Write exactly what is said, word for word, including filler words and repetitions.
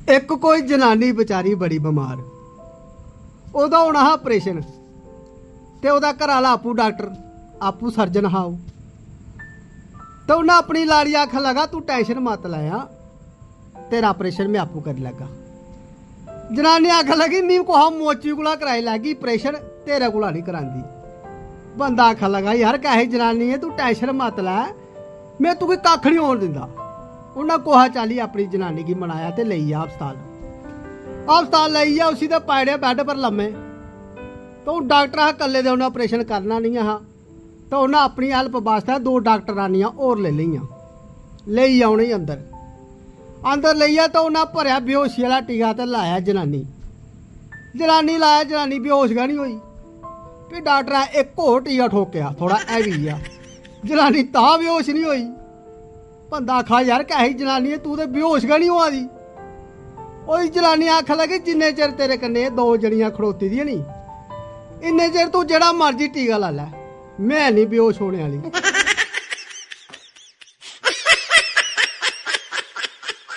इक कोई जनानी बेचारी बड़ी बमार, ओह्दा होना हा ऑपरेशन, ते ओह्दा घरै आह्ला आपूं डाक्टर, आपूं सर्जन हा ओह्। ते उन्नै अपनी लाड़ी आखन लगा, "तूं टैंशन मत लैयां, तेरा ऑपरेशन में आपूं करी लैगा।" जनानी आखन लगी, "मी कुसै मोची कोला कराई लैगी ऑपरेशन, तेरे कोला निं करांदी।" बंदा आखन लगा, "यार, कैसी जनानी ऐ, तूं टैंशन मत लै, में तुगी कक्ख निं होन दिंदा।" उन्नै कुसै चाल्ली अपनी जनानी गी मनाया ते लेई गेआ अस्पताल। अस्पताल लेइयै उसी ते पाई ओड़ेआ बैड पर लम्मे। ते हून डाक्टर हा कल्ले दे, उन्नै ऑपरेशन करना निं हा। ते उन्नै अपनी हेल्प बास्तै दो डाक्टरानियां होर लेई लेइयां, लेई गेआ उ'नेंगी अंदर। अंदर लेइयै ते उन्नै भरेआ बेहोशी आह्ला टीका ते लाया जनानी। जनानी लाया, जनानी बेहोश गै निं होई। फ्ही डाक्टरै इक होर टीका ठोकेआ, थोह्ड़ा हैवी जेहा। जनानी तां बेहोश निं होई। बंदा आखा, "यार, कैसी जनानी ऐ, तूं ते बेहोश गै निं होआ दी।" ओह् जनानी आखन लगी, "जिन्ने चिर तेरे कन्नै एह् दो जनियां खड़ोती दियां नी, इन्ने चिर तूं जेह्ड़ा मर्जी टीका ला लै, में निं बेहोश होने आह्ली।"